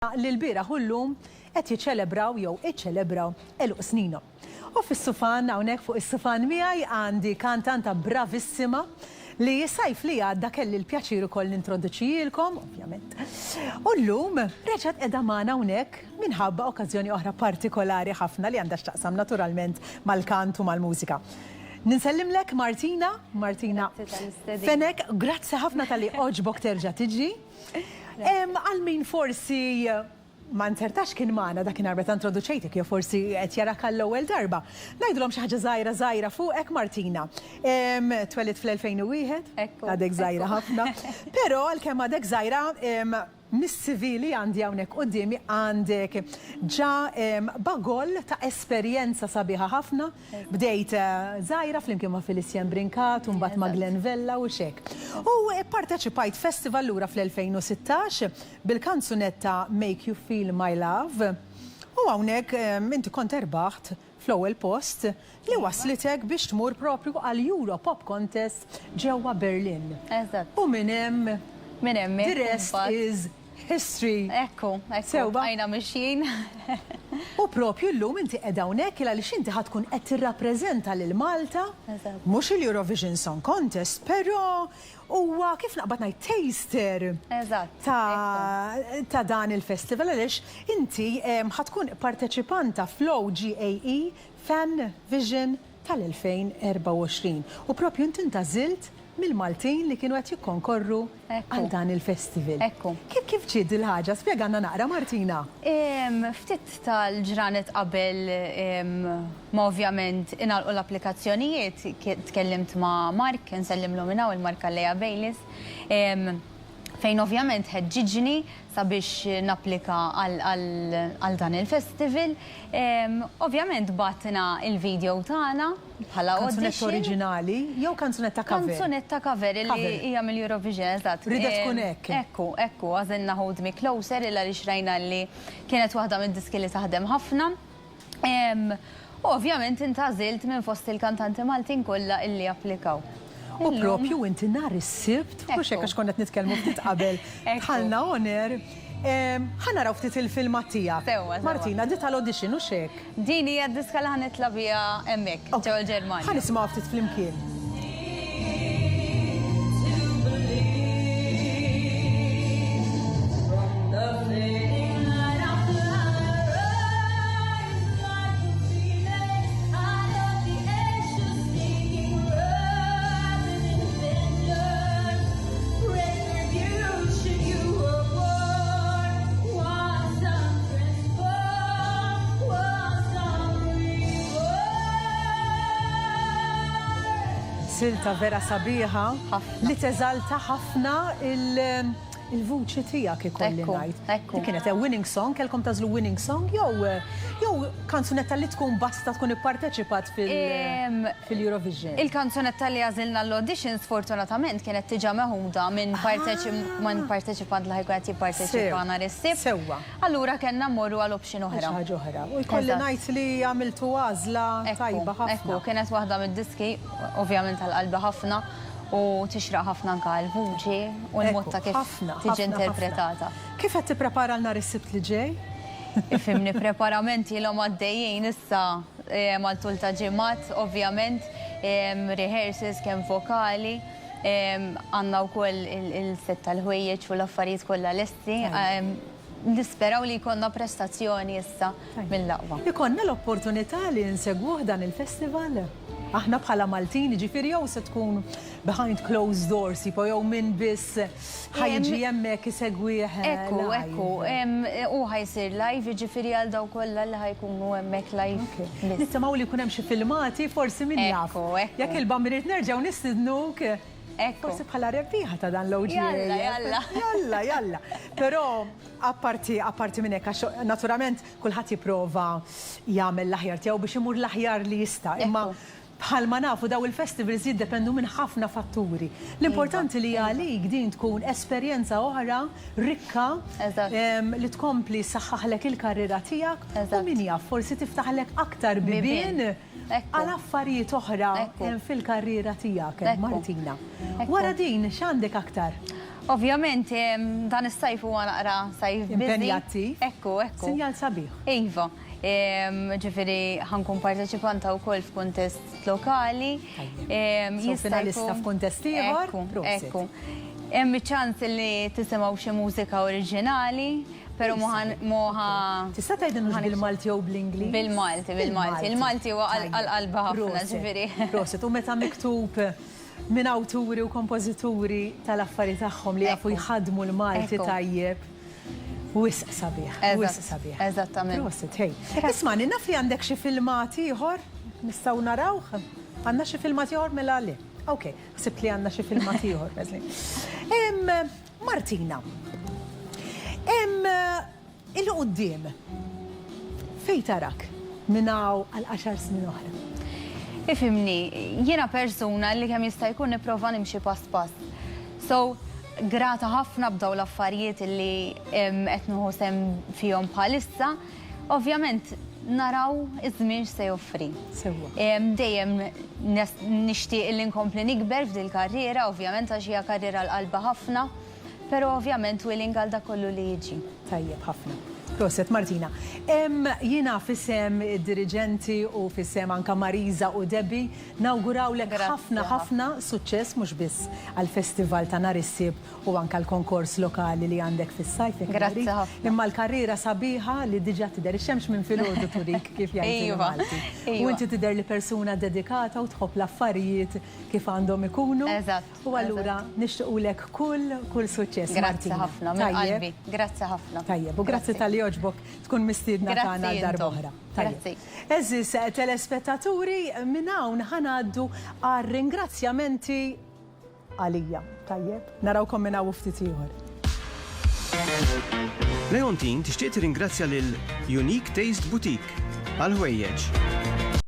Li lbieraħ u llum qed jiċċelebraw jew iċċelebraw għeluq sninhom. U fis-sufan hawnhekk fuq is-sufan miegħi għandi kantanta bravissima li s-sajf li għadda kelli l-pjaċir ukoll nintroduċihielkom, ovvjament. U llum reġgħet qiegħda magħna hawnhekk minħabba okkażjoni oħra partikolari ħafna li għandha x'taqsam naturalment mal-kant u mal-mużika. Ninsellimlek Martina, Martina Fenech, grazzi ħafna talli għoġbok terġa' tiġi. Għal min forsi ma nzertax kien magħna dakinhar meta introduċejtek jew forsi qed jarak għall-ewwel darba, ngħidulhom xi ħaġa żgħira żgħira fuqek Martina. Twelidt fl-2001, għadek żgħira ħafna, però għalkemm għadek żgħira mis-CV li għandi hawnhekk quddiemi għandek ġa bagoll ta' esperjenza sabiħa ħafna Bdejt żgħira flimkien ma' Felicien Brincat u mbagħad ma' Glenn Vella u x'hekk. U pparteċipajt f'festival lura fl-2016 bil-kanzunetta Make You Feel My Love u hawnhekk inti kont erbaħt fl-ewwel post li wasslitek biex tmur proprju għall-Euro Pop Contest ġewwa Berlin. Eżatt. U minn hemm Minn hemmhekk the rest is History. Ekku, ekku. Sewwa. Bqajna mixjin. U propju llum inti qiegħda hawnhekk il għaliex inti ħa tkun qed tirrappreżenta lil Malta, Eżatt. mhux il-Eurovision Song Contest, però huwa kif naqbad ngħid taster Eżatt, ta' ekku. ta' dan il-festival għaliex inti ħa tkun parteċipanta fl-OGAE Fan Vision tal-2024 u propju inti ntgħażilt mill-Maltin li kienu qed jikkonkorru għal dan il-festival. Ekku. Kif kif ġiet dil-ħaġa? Spjegalna naqra Martina. Ftit tal-ġranet qabel ma ovvjament ingħalqu l-applikazzjonijiet, tkellimt ma' Mark, insellimlu minn hawn il-Mark Calleja Bayliss, fejn ovvjament ħeġġiġni sabiex napplika għal dan il-festival. Ovvjament bgħatna il-video tagħna bħala audition. Kanzunetta oriġinali jew kanzunetta cover? Kanzunetta cover li hija mill-Eurovision, eżatt. Ridet tkun hekk. Ekku, ekku, għażilna Hold Me Closer il għaliex rajna li kienet waħda mid-diski li taħdem ħafna. U ovvjament intgħażilt minn fost il-kantanti Maltin kollha illi applikaw. U propju inti nhar is-Sibt, mhux hekk għax konna qed nitkellmu ftit qabel, dħalna on air, ħa naraw ftit il-filmat tiegħek. Sewwa, sewwa. Martina, di tal-audition hux hekk? Din hija d-diska li ħa nitla' biha hemmhekk, ġewwa l-Ġermanja. Ħa nisimgħuha ftit flimkien. Silta vera sabiħa li teżalta ħafna il-vuċi tiegħek ikolli ngħid. Ekku. Dik kienet a winning song, kellkom tagħżlu winning song jew jew kanzunetta li tkun basta tkun ipparteċipat fil-Eurovision? Il-kanzunetta li għażilna l-audition sfortunatament kienet diġà meħuda minn minn parteċipant li ħa jkun qed jipparteċipa nhar is-Sibt. Sewwa. Allura kellna mmorru għal option oħra. Għal xi ħaġa oħra. U jkolli ngħid li għamiltu għażla tajba ħafna. Ekku, kienet waħda mid-diski ovvjament għal qalbi ħafna u tixraq ħafna anke għall-vuċi u l-mod ta' kif tiġi interpretata. Kif qed tipprepara għal nhar is-Sibt li ġej? Ifhimni, preparamenti ilhom għaddejjin issa għal tul ta' ġimgħat, ovvjament, rehearsals kemm vokali, għandna wkoll il-set tal-ħwejjeġ u l-affarijiet kollha lesti. Nisperaw li jkollna prestazzjoni issa mill-aqwa. Ikollna l-opportunità li nsegwuh dan il-festival? Aħna bħala Maltin, jiġifieri jew se tkun behind closed doors tipo jew min biss ħa jiġi hemmhekk isegwih live? Ekku, ekku. Hu ħa jsir live, jiġifieri għal dawk kollha li ħa jkunu hemmhekk live biss. Nittamaw li jkun hemm xi filmati, forsi min jaf. Ekku, ekku. Jekk il-Bambiniet nerġgħu nistidnuk. Ekku. Forsi bħala rebbieħa ta' dan l-OGA. Jalla, jalla. Jalla, jalla. Però apparti apparti minn hekk għax naturalment kulħadd jipprova jagħmel l-aħjar tiegħu biex imur l-aħjar li jista'. Imma bħalma nafu daw il-festivals jiddependu minn ħafna fatturi. L-importanti li għalik din tkun esperjenza oħra rikka li tkompli ssaħħaħlek il-karriera tiegħek u min jaf forsi tiftaħlek aktar bibien Għal affarijiet oħra fil-karriera tiegħek, Martina. Wara din, x'għandek aktar? Ovvjament dan is-sajf huwa naqra sajf busy. Impenjattiv. Ekku, ekku. Sinjal sabiħ. Iva. Ġifieri ħa nkun parteċipanta wkoll f'kuntest lokali. Tajjeb. So finalista f'kuntest ieħor. Ekku, ekku. Hemm iċ-ċans li tisimgħu xi mużika oriġinali, però moħa. Tista' tgħidilna hux bil-Malti jew bl-Ingliż? Bil-Malti, bil-Malti. Il-Malti huwa għal qalbi ħafna, ġifieri. Prosit. U meta miktub minn awturi u kompożituri tal-affari tagħhom li jafu jħaddmu l-Malti tajjeb. Wisq sabiħ, wisq sabiħ. Eżattament. Prosit, hey. Ismagħni, naf li għandek xi filmat ieħor, nistgħu narawh? Għandna xi filmat ieħor mela le. Ok, ħsibt li għandna xi filmat ieħor, Wesley. Martina, 'Il quddiem, fejn tarak minn hawn għal għaxar snin oħra? Ifhimni, jiena persuna li kemm jista' jkun nipprova nimxi pass pass. So, grata ħafna b'dawn l-affarijiet li qed nieħu sehem fihom bħalissa. Ovvjament naraw iż-żmien x'se joffri. Sewwa. Dejjem nixtieq li nkompli nikber f'dil-karriera, ovvjament għax hija karriera għal qalbi ħafna. Pero ovvjament willing għal dak kollu li jiġi. Tajjeb ħafna. Proset Martina. Jiena f'isem id-diriġenti u f'isem anka Marisa u Debbie nawgurawlek ħafna ħafna suċċess mhux biss għall-festival ta' nhar is-Sibt u anka l-konkors lokali li għandek fis-sajf jekk Grazzi ħafna. Imma l-karriera sabiħa li diġà tidher ix-xemx minn filgħodu turik kif jgħid il-Malti. U inti tidher li persuna dedikata u tħobb l-affarijiet kif għandhom ikunu. Eżatt. U allura nixtiqulek kull kull suċċess Martina. Grazzi ħafna minn qalbi. Grazzi ħafna. Tajjeb, u grazzi talli għoġbok tkun mistiedna tagħna għal darb'oħra. Grazzi. Għeżież telespettaturi, minn hawn ħa ngħaddu għar-ringrazzjamenti għalija. Tajjeb, narawkom minn hawn u ftit ieħor. Leontine tixtieq tirringrazzja lil Unique Taste Boutique għall-ħwejjeġ.